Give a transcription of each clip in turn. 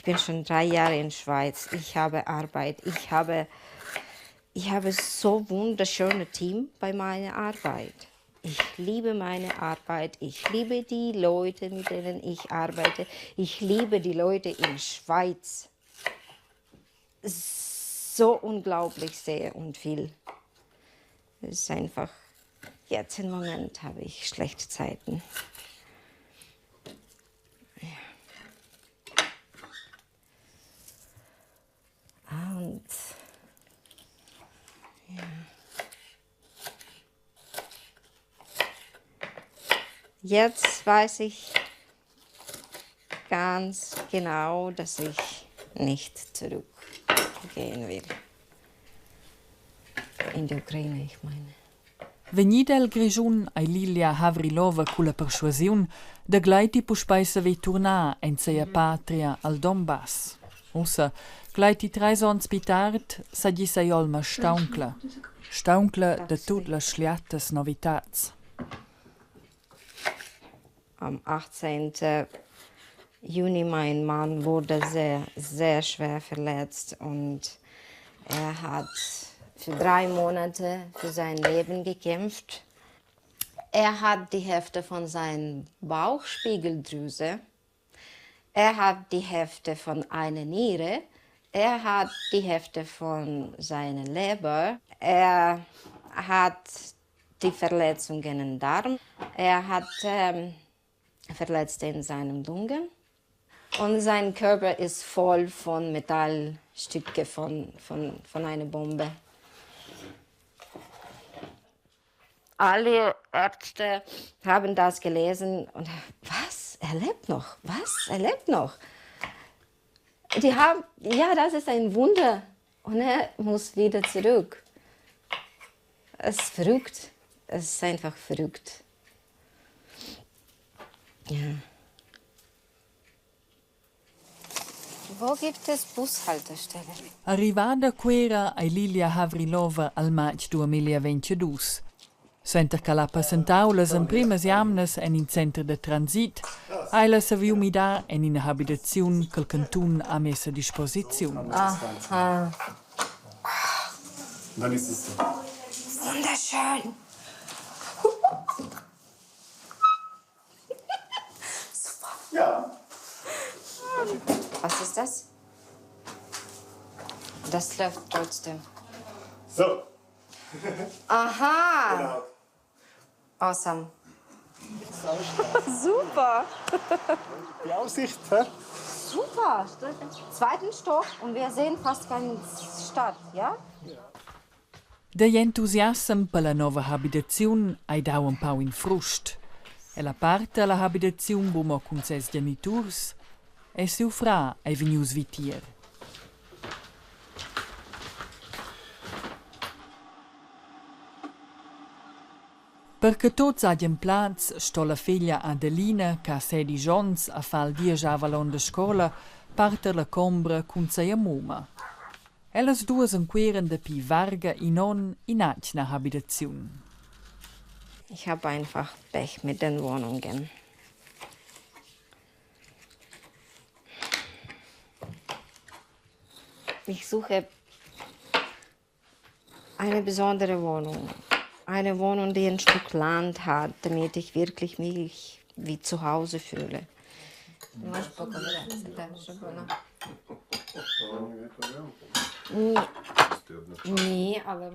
bin schon drei Jahre in Schweiz. Ich habe Arbeit. Ich habe, ich habe so wunderschöne Team bei meiner Arbeit. Ich liebe meine Arbeit. Ich liebe die Leute, mit denen ich arbeite. Ich liebe die Leute in Schweiz. So unglaublich sehr und viel. Es ist einfach, jetzt im Moment habe ich schlechte Zeiten. Ja. Und ja. Jetzt weiß ich ganz genau, dass ich nicht zurückgehen will. In die Ukraine, ich meine. Vegnida el Grischun ei Lilia Havrilova culla perschuasiun da gleiti puspei saver turnar en sia patria al Donbass. Ussa, gleiti treis onns pli tard, seigi sia olma stauncla. Stauncla da tut las schliatas novitats. Am 18. Juni mein Mann wurde sehr, sehr schwer verletzt und er hat für drei Monate für sein Leben gekämpft. Er hat die Hälfte von seiner Bauchspiegeldrüse, er hat die Hälfte von einer Niere, er hat die Hälfte von seiner Leber, er hat die Verletzungen im Darm, er hat Verletzte in seinen Lungen und sein Körper ist voll von Metallstücke von, von, von einer Bombe. Alle Ärzte haben das gelesen und was? Er lebt noch? Was? Er lebt noch? Die haben, ja, das ist ein Wunder. Und er muss wieder zurück. Es ist verrückt. Es ist einfach verrückt. Ja. Wo gibt es Bushaltestelle? Arrivada a Cuera ei Lilia Havrilova al matg 2022. Suenter ch'ella ha passentau las emprimas jamnas en in center da transit, ha ella saviu midar en ina habitaziun ch'il cantun ha mess a disposiziun. Aha. Dann ist es so. Wunderschön. Super. Ja. Was ist das? Das läuft trotzdem. So. Aha. Genau. Awesome. Super. Die Aussicht, hä? Super. Zweiten Stock und wir sehen fast keine Stadt, ja? Dagl entusiassem per la nova habitaziun hai dau empau in frust. Ella parta la habitaziun buc mo cun ses geniturs e siu frar ei vegnius vitier. Per che tuts hagien plaz sto la feglia Adelina che ha sedisch onns a far il dieschavel onn da scola parter la combra cun sia mumma. Ellas duas enqueran dapi varga in onn in'atgna habitaziun. Ich habe einfach Pech mit den Wohnungen. Ich suche eine besondere Wohnung. Eine Wohnung, die ein Stück Land hat, damit ich wirklich mich wie zu Hause fühle.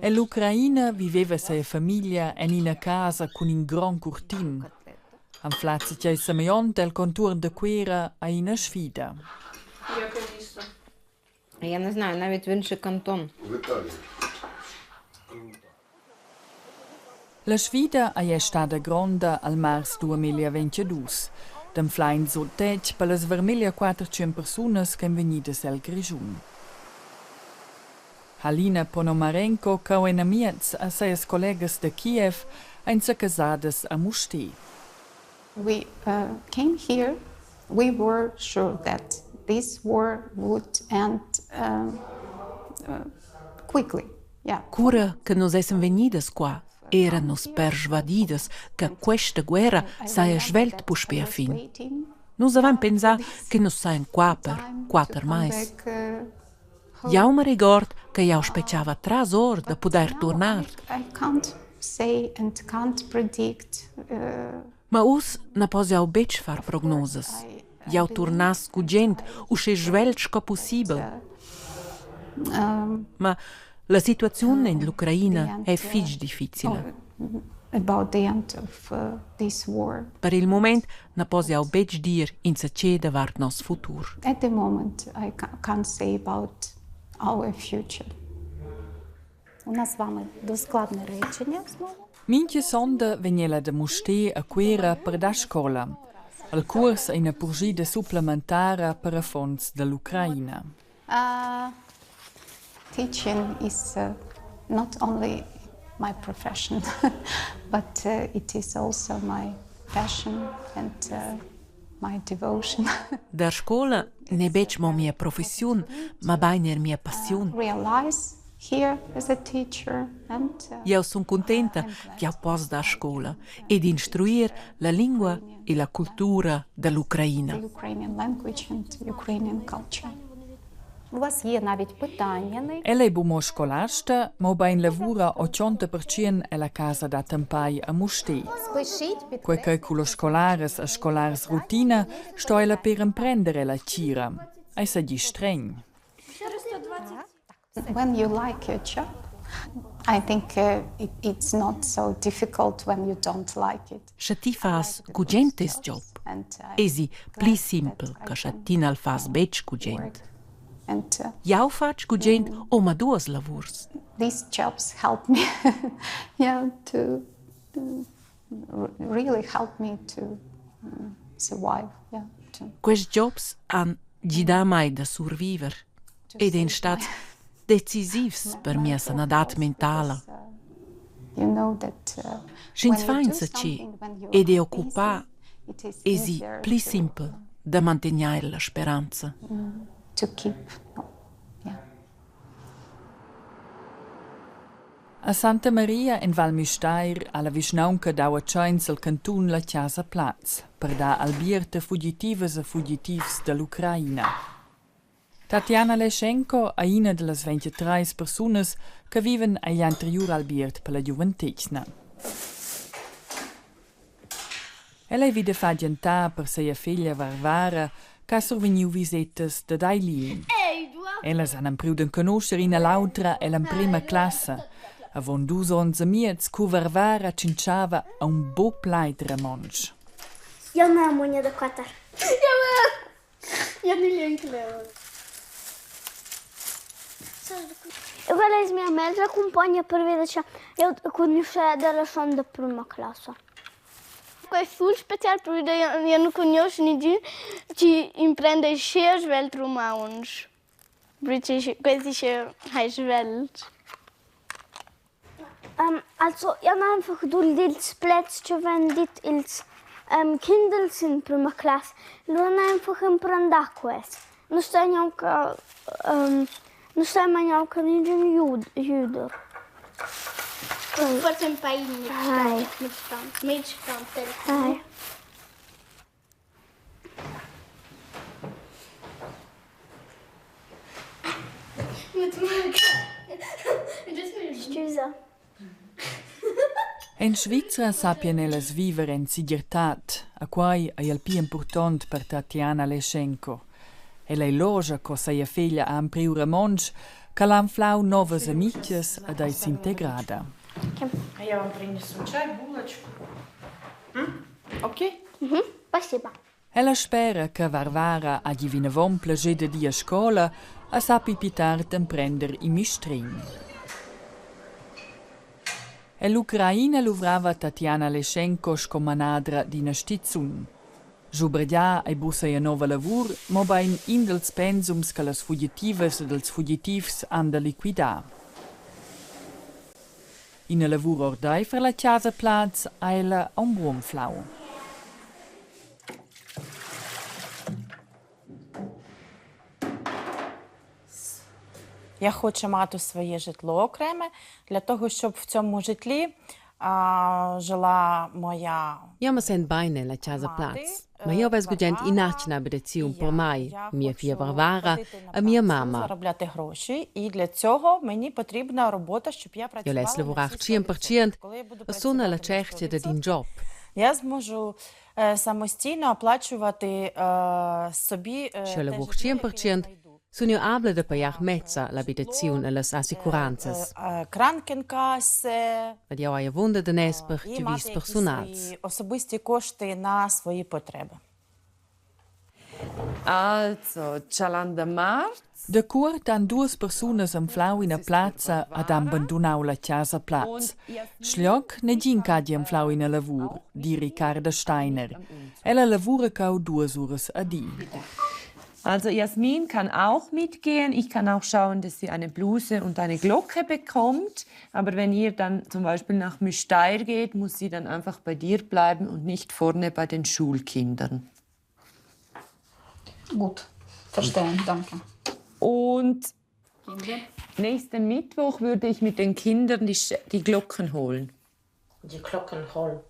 Ell'Ucraina viveva sia famiglia en ina casa cun in grond curtin. Anflar zatgei semegliont el contuorn da Cuera ei ina sfida. Я не знаю, навіть в інший кантон. La sfida ei stada gronda al mars 2022. D'anflar in suttetg per las vermiglia 400 persunas ch'ein vegnidas el Grischun. Halina Ponomarenko cheu enamiez a sias collegas da Kiev ein secasadas a Mustér. We came here, we were sure that this war would end quickly. Yeah. Cura che nus essan vegnidas qua, eran nus persvadidas che questa guerra saja svelt puspè a fin. Nus avain pensà che nus sajan qua per quatter mais. Jau ma regord che jau spetgava trasor da pudair turnar. Ma uss na poss jau betg far prognosas. Jau turnass gugent uschè svelt sco pussibel. Ma la situaziun en l'Ucraina è fitg difficila. About the end of this war. Per il mument na poss jau betg dir insatge davart noss futur. At the moment I can't say about our future. У нас з вами доскладне речення знову. Mincha sonda vegn ella da Mustér a Cuera per dar scola. Al cuors ei ina purschida supplementara per affons dall'Ucraina. Teaching is not only my profession, but it is also my passion and my devotion. Dar scola n'è betg mo mia professiun, mabain er mia passiun. Realize here as a teacher and Jau sun cuntenta ch'jau poss dar scola ed instruir la lingua e la cultura da l'Ucraina. The Ukrainian language and Ukrainian culture. У вас є навіть питання на Ella ei buc mo scolasta, mobein lavura 80% ella casa da attempai a Mustér. Спишіть під Quei che culla scolaras e scolars rutina sto ella per emprender ella tgira. Ei seigi stregn. When you like your job, I think it's not so difficult when you don't like it. Sche ti fas gugent tes job, esi pli simpel che sche ti n'al fas betg gugent. Jau fatsch gugent omaduas lavurs. These jobs help me, yeah, to really help me to survive. Yeah, to Quests jobs han gidà mai da surviver ed èn stads decisivs per mia sanadad mentala. Sch'ins fa insatge ed è occupà, èsi pli simpel da mantegnair la speranza. A Santa Maria en Val Müstair ha la vischnaunca dau a tscheins al cantun la casa Plaz per dar albiert a fugitivas e fugitivs dall'Ucraina. Tatiana Leschenko ei ina dallas 23 persunas che vivan egl anteriur albiert per la giuventetgna. Ella ei vida far gentar per sia feglia Varvara che ha survegniu visetas dad Eileen. Ellas han empriu d'enconuscher ina l'autra ell'emprema classa. Avon dus onns e miez cu Varvara tschintschava aunc buc plaid romontsch. Io non ho da quatter. Io Quella es mia meglra cumpogna pervi da cha eu cugnuschè da la schon da prüma classa. Quai es fich special pervi da eu nu cugnuosch ningün chi imprenda uschè svelt rumauntsch. Perche quels dischan hai svelt. Also eu n'ha einfach dul dils pleds cha vain dit ils Kindels in prüma classa. Lura n'ha einfach imprendà quels. Nu stai gnanca nu stai mai gnanca ningün jüder. Forse ün pain mintgatant. Hai. Stüsa. En Svizra sappien ellas viver en segirtad, a quai ei il pli impurtont per Tatiana Leschenko. Ella ei logia co sia feglia ha empriu romontsch, ch'el ha anflau novas amitgas ed ei s'integrada. А я вам принесу чай, булочку. М? Окей? Спасибо. Ella spera che Varvara hagi vinavon plascher dad ir a scola e sappi pli tard emprender in mistregn. Ell'Ucraina luvrava Tatiana Leschenko sco manadra d'ina stizun. Schubergiar ei buca sia nova lavur, mobein in dals pensums che las fugitivas ed ils fugitivs han da liquidar. Ina lavur ordeifer la casa Plaz ha ella aunc buc anflau. Я хочу мати своє житло окреме для того, щоб в цьому житлі Jau ma sent bain en la chasa Plaz, ma jau vess gugent in'atgna abitaziun per mai, mia figlia Varvara e mia mamma. Jau less lavurar 100% e sun a la tschertga dad in job. Sche lavur 100%, sun jeu habla da pajar mezza l'habitaziun e las assicuranzas. Ed jau hai avunda daners per giavischs persunals. Also, Chalanda Marz. Da cuort han duas persunas anflau ina plazza ed han bandunau la casa Plaz. Schglioc negin ch'hagi anflau ina lavur, di Ricarda Steiner. Ella lavura cau duas uras a di. Also Jasmin kann auch mitgehen. Ich kann auch schauen, dass sie eine Bluse und eine Glocke bekommt. Aber wenn ihr dann zum Beispiel nach Müstair geht, muss sie dann einfach bei dir bleiben und nicht vorne bei den Schulkindern. Gut, verstehen, danke. Und nächsten Mittwoch würde ich mit den Kindern die, die Glocken holen. Die Glocken holen.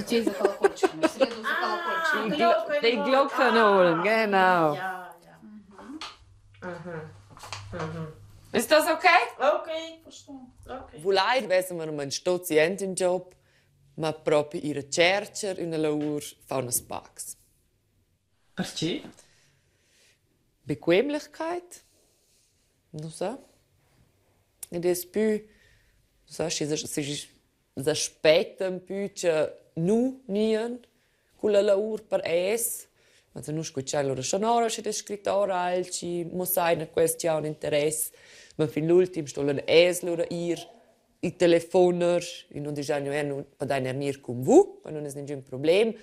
Die, Glo die Glocken holen, genau. Ja, ja. Mhm. Mhm. Ist das okay? Okay. Okay. Vulair vessem wir ün stozzi aint ün job, ma propi ir a tschercher üna lavur fa unas pacs. Perche? Bequemlichkeit? Nu sa. Id es pü, nu sa, schi schi s'aspettan pü cha nu gnian culla lavur per es. Also nu scu cha lura schon ora schi dess scrit ora alch, chi mussaina quest chi ha ün interess, ma fin l'ultim sto'la es lura ir il telefoner, i nun disch eir nu podain eir gnir cun vu, que nun es ningün problem,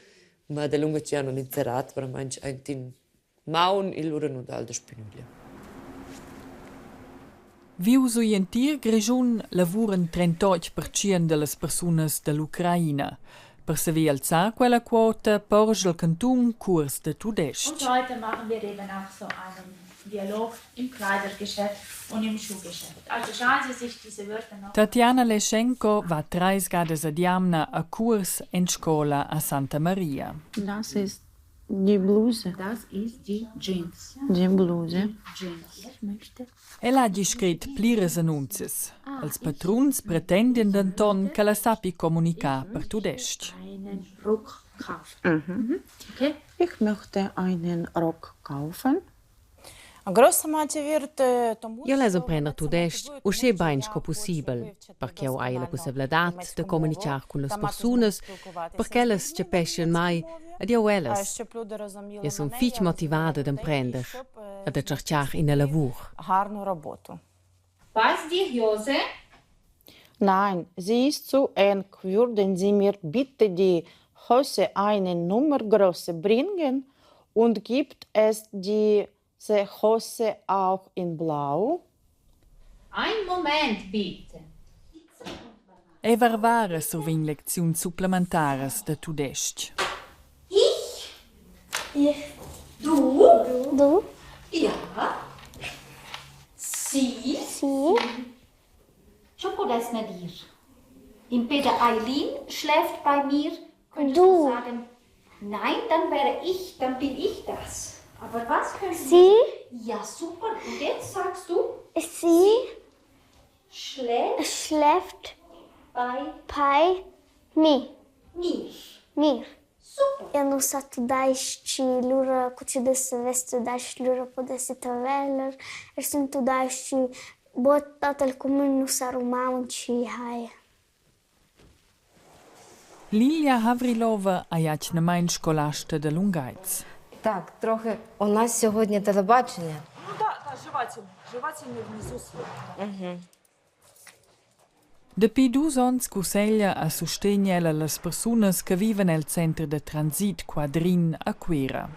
ma dalunga chi han ün inserat veramaing aint in maun e lura nu dà'l daspö nüglia. Viu sui entir Grischun lavuran 38% dallas persunas dall'Ucraina. Per saver alzar quella quota porscha il cantun cuors da tudestg. Und heute machen wir eben auch so einen Dialog im Kleidergeschäft und im Schuhgeschäft. Also schauen Sie sich diese Wörter noch. Tatiana Leschenko va treis gadas ad jamna a cuors en scola a Santa Maria. Das ist Die Bluse. Das ist die Jeans. Die Bluse. El hagi scret pliras annunzias. Els patruns pretendien denton ch'ella sappi communicar per tudestg. Einen Rock kaufen. Mhm. Okay? Ich möchte einen Rock kaufen. Jau less emprender tudestg uschè bain sco pussibel, per ch'jau haja la pussaivladad da communichar cun las persunas, per ch'ellas chapeschien mai ed jau ellas. Jau sun fitg motivada d'emprender e da tschertgar ina lavur. Passt die Hose? Nein, sie ist zu eng. Würden Sie mir bitte die Hose eine Nummer größer bringen? Und gibt es diese Hose auch in Blau? Ein Moment bitte. Ei Varvara survegn lecziuns supplementaras da tudestg. Ich. Ich. Du. Du. Du. Ja. Sie. Sie. Schon pudess na dir. Impè da Eileen schläft bei mir, könntest du, Du. sagen, nein, dann wäre ich, dann bin ich das. Aber was könntest Sie. du? Ja, super. Und jetzt sagst du, Sie schläft schläft bei bei mi. mir. Mir. Super. Eu nu sa tudais-ch, lura cu ci dess savess tudais-ch, lura pudessi taveller. Er sun tudais-ch, bod tot il cumün nu sa rumauntsch, hai. Lilia Havrilova ei atgnamein scolasta da lungatgs. Так, трохи у нас сьогодні телебачення. Ну да, да, жевательный. Жевательный внизу сверху. Угу. Dapi dus onns cusseglia e sustegna ella las persunas che vivan el center da transit Quadrin a Cuera.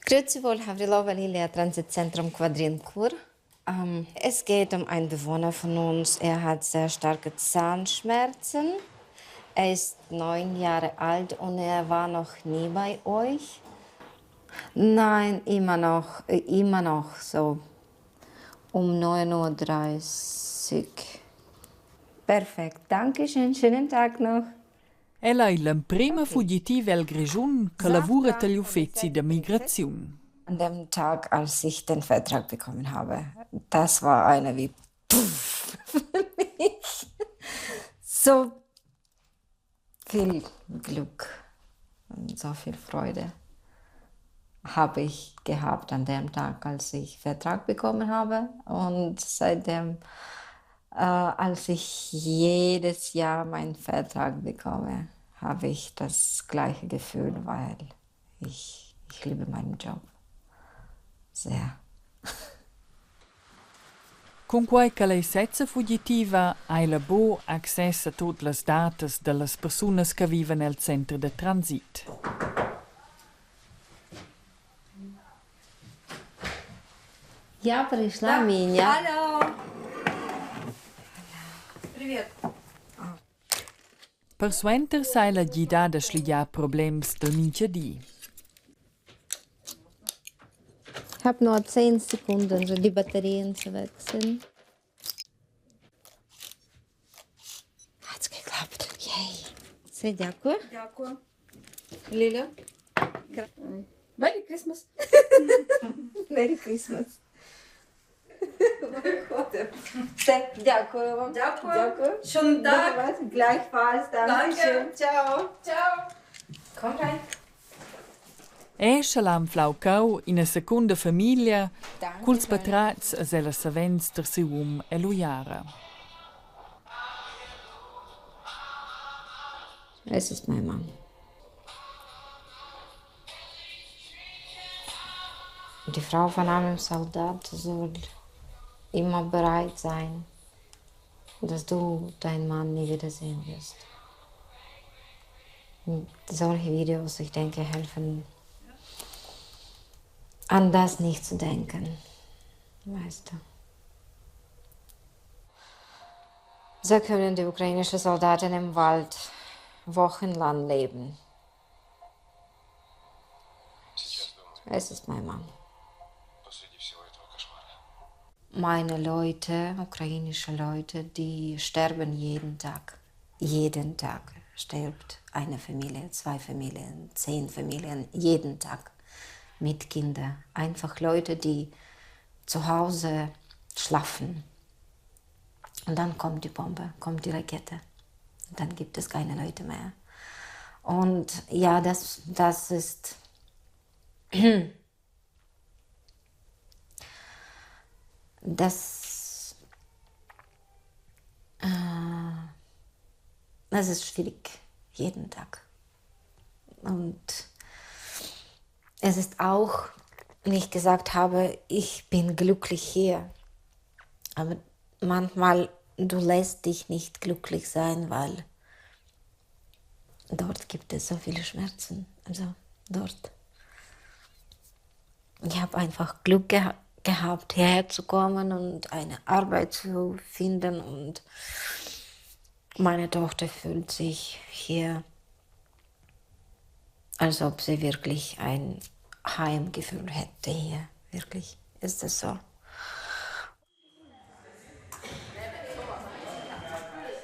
Grüezi wohl, Havrilova Lilia, Transitzentrum Quadrin Chur. Es geht um einen Bewohner von uns. Er hat sehr starke Zahnschmerzen. Er ist 9 Jahre alt und er war noch nie bei euch. Nein, immer noch, immer noch so. Um 9.30 Uhr. Perfekt. Dankeschön. Schönen Tag noch. Ella ei l'emprema fugitiva el Grischun che lavura tagl uffeci da migraziun. An dem Tag, als ich den Vertrag bekommen habe, das war eine wie puff für mich. So viel Glück und so viel Freude habe ich gehabt an dem Tag, als ich Vertrag bekommen habe. Und seitdem, als ich jedes Jahr meinen Vertrag bekomme, habe ich das gleiche Gefühl, weil ich liebe meinen Job sehr. Cunquai ch'ella ei sezza fugitiva, ha ella buc access a tut las datas dallas persunas che vivan el center da transit. Я пришла меня. Алло. Привет. Persuenter sa ella gidar da schligiar problems dal mintgadi. Ich habe nur 10 Sekunden, so die Batterien zu wechseln. Hat's geklappt. Yay. Все, дякую. Дякую. Лиля. Merry Christmas. Merry Christmas. Виходимо. Все, дякую вам. Дякую. Дякую. Schönen Tag. Gleichfalls. Dankeschön. Ciao. Ciao. Komm rein. È sche l'ha anflau cheu ina secunda famiglia, culs patratgs es ella savens tar siu um ell'uiara. Es ist mein Mann. Die Frau von einem Soldat soll immer bereit sein, dass du deinen Mann nie wiedersehen wirst. Und solche Videos, ich denke, helfen, an das nicht zu denken, weißt du. So können die ukrainischen Soldaten im Wald wochenlang leben. Es ist mein Mann. Meine Leute, ukrainische Leute, die sterben jeden Tag. Jeden Tag stirbt eine Familie, zwei Familien, 10 Familien, jeden Tag mit Kindern. Einfach Leute, die zu Hause schlafen. Und dann kommt die Bombe, kommt die Rakete. Und dann gibt es keine Leute mehr. Und ja, das ist das ist schwierig, jeden Tag. Und es ist auch, wie ich gesagt habe, ich bin glücklich hier. Aber manchmal, du lässt dich nicht glücklich sein, weil dort gibt es so viele Schmerzen. Also dort. Ich habe einfach Glück gehabt, hierher zu kommen und eine Arbeit zu finden. Und meine Tochter fühlt sich hier, als ob sie wirklich ein Heimgefühl hätte hier. Wirklich ist das so.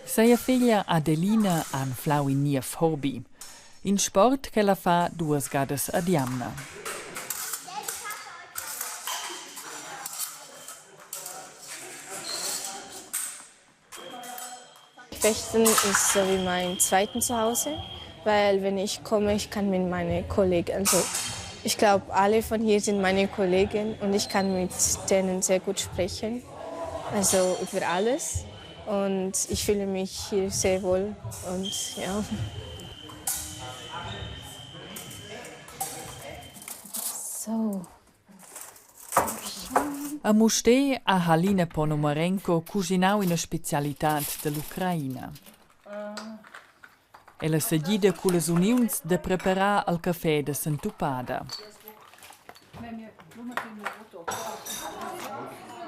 Seia figlia Adelina ha anflau in niev hobi. In sport ch'ella fa duas gadas ad jamna. Fechten ist so wie mein zweites Zuhause, weil wenn ich komme, ich kann mit meinen Kollegen, also ich glaube, alle von hier sind meine Kollegen und ich kann mit denen sehr gut sprechen, also über alles. Und ich fühle mich hier sehr wohl und ja. So. A Mustér ha Halina Ponomarenko cuschinau ina specialitad dall'Ucraina. Ella segida cullas uniuns da preparar al café da sentupada.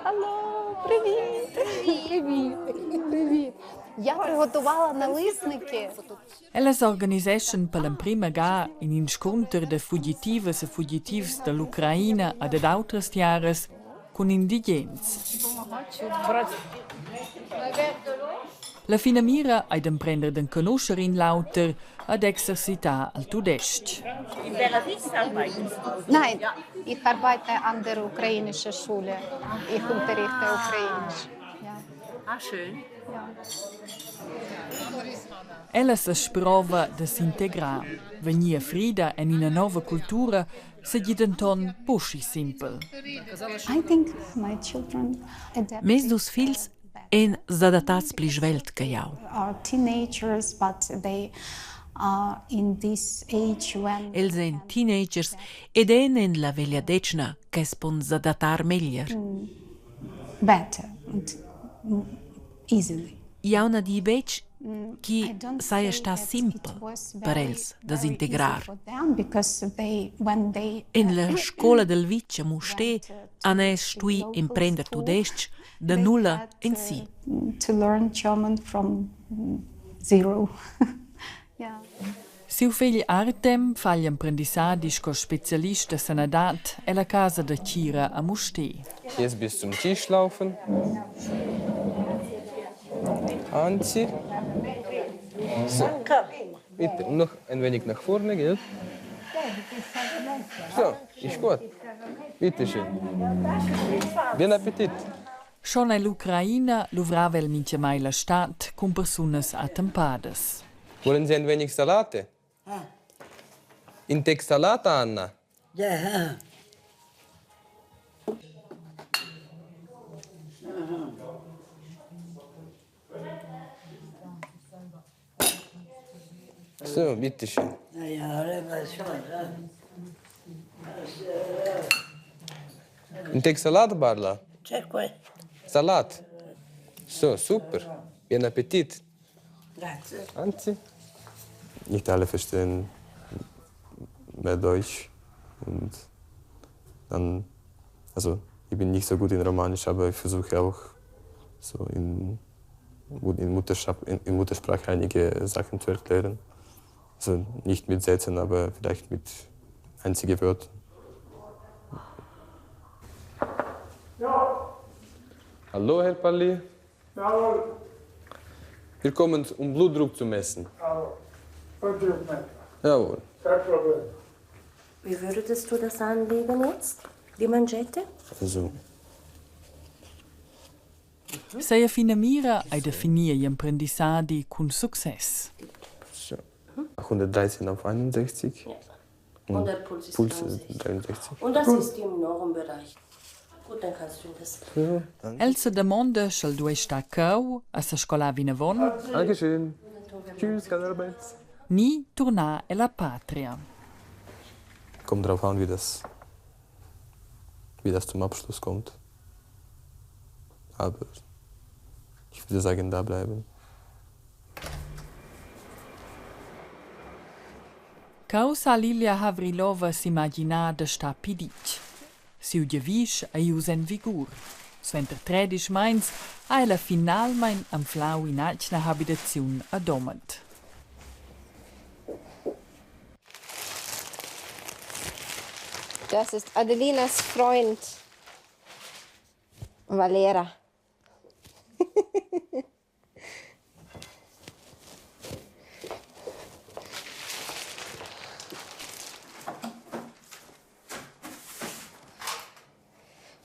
Алло, привіт! Привіт! Привіт! Я приготувала налисники. Ellas organiseschan per l'emprima ga in inscunter da fugitivas e fugitivs dall'Ucraina e dad autras tiaras cun indigens. La finamira ei d'emprender d'enconuscher in l'auter ed exercitar il tudestg. Nein, ich arbeite an der ukrainischen Schule. Ich unterrichte Ukrainisch. Ja. Ah, schön. Ja. Ella sesprova da s'integrar. Vegnir frida en ina nova cultura seigi denton buc schi simpel. I think my children Mes dus figls èn s'adattads pli svelt che jau. are teenagers, but they are in this age when Els èn teenagers ed èn en la vegliadetgna che pon s'adattar meglier. Better and easily. Jau na di betg ch'i saja stà simpel per els da s'integrar. En la scola dal vitg a Mustér han els stuì emprender tudestg da nulla ensi. To learn German from zero. Yeah. Siu fegl Artem fa igl emprendissadi sco specialist da sanadad ella casa da tgira a Mustér. Jetzt bis zum Tisch laufen. Anzi. So. Bitte, noch ein wenig nach vorne, gell? So, ist gut. Bitte schön. Buon Appetit. Schon ell'Ucraina luvrava el mintgamai la stad cun persunas attempadas. Wollen Sie ein wenig Salate? In Teck Salata, Anna? Ja. So, bitte schön. In Teck Salat, Barla? C'è questo. Salat. So, super. Buon Appetit. Grazie. Anzi. Nicht alle verstehen mehr Deutsch und dann, also ich bin nicht so gut in Romanisch, aber ich versuche auch so in, Muttersprache, in Muttersprache einige Sachen zu erklären. Also nicht mit Sätzen, aber vielleicht mit einzigen Wörtern. Ja. Hallo, Herr Palli. Jawohl. Wir kommen, um Blutdruck zu messen. Jawohl. Blutdruck messen. Jawohl. Kein Problem. Wie würdest du das anlegen jetzt, die Manschette? Also. Seia finamira ei da finir igl emprendissadi cun success. So. 113 auf 61. Ja. Und der Puls ist Puls ist 63. Und das ist im Normbereich. Gut, dann kannst du das. El se damonda sch'el duei star cheu a sescolar vinavon. Dankeschön. Tschüss, keine Arbeit. Ni turnar ella patria. Kommt darauf an, wie das zum Abschluss kommt. Aber ich würde sagen, da bleiben. Cheu sa Lilia Havrilova s'imaginar da star pli ditg. Siu giavisch ei ius en vigur. Suenter tredisch meins ha ella finalmein anflau in'atgna habitaziun a Domat. Das ist Adelinas Freund Valera.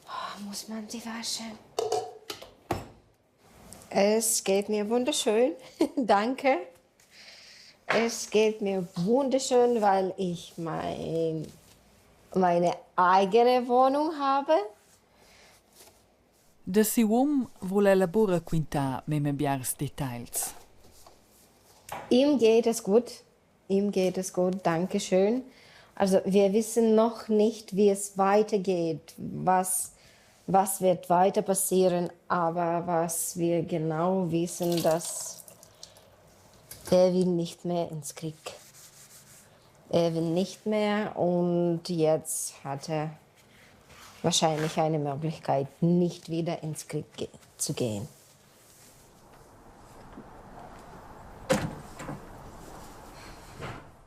Oh, muss man sie waschen? Es geht mir wunderschön, danke. Es geht mir wunderschön, weil ich meine eigene Wohnung habe. Da siu um vul ella buca raquintar memia biars detagls. Ihm geht es gut. Ihm geht es gut, danke schön. Also wir wissen noch nicht, wie es weitergeht, was wird weiter passieren, aber was wir genau wissen, dass er will nicht mehr ins Krieg. Er will nicht mehr und jetzt hat er wahrscheinlich eine Möglichkeit, nicht wieder ins Krieg zu gehen.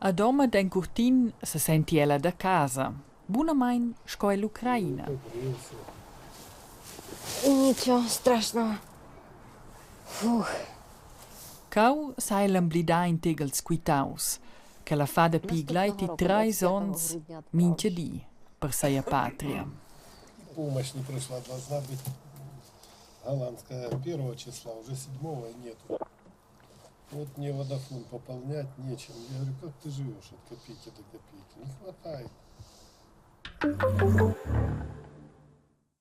A Domat en curtin se senti ella da casa, bunamein sco ell'Ucraina. Ничего страшного. Фух. Cheu sa el emblidar in tec els quitaus ch'ella fa dapi gleiti treis onns mintga di per sia patria. Помощь не пришла, должна быть голландская первого числа, уже седьмого нету. Вот мне Водафон пополнять нечем. Я говорю, как ты живешь от копейки до копейки? Не хватает.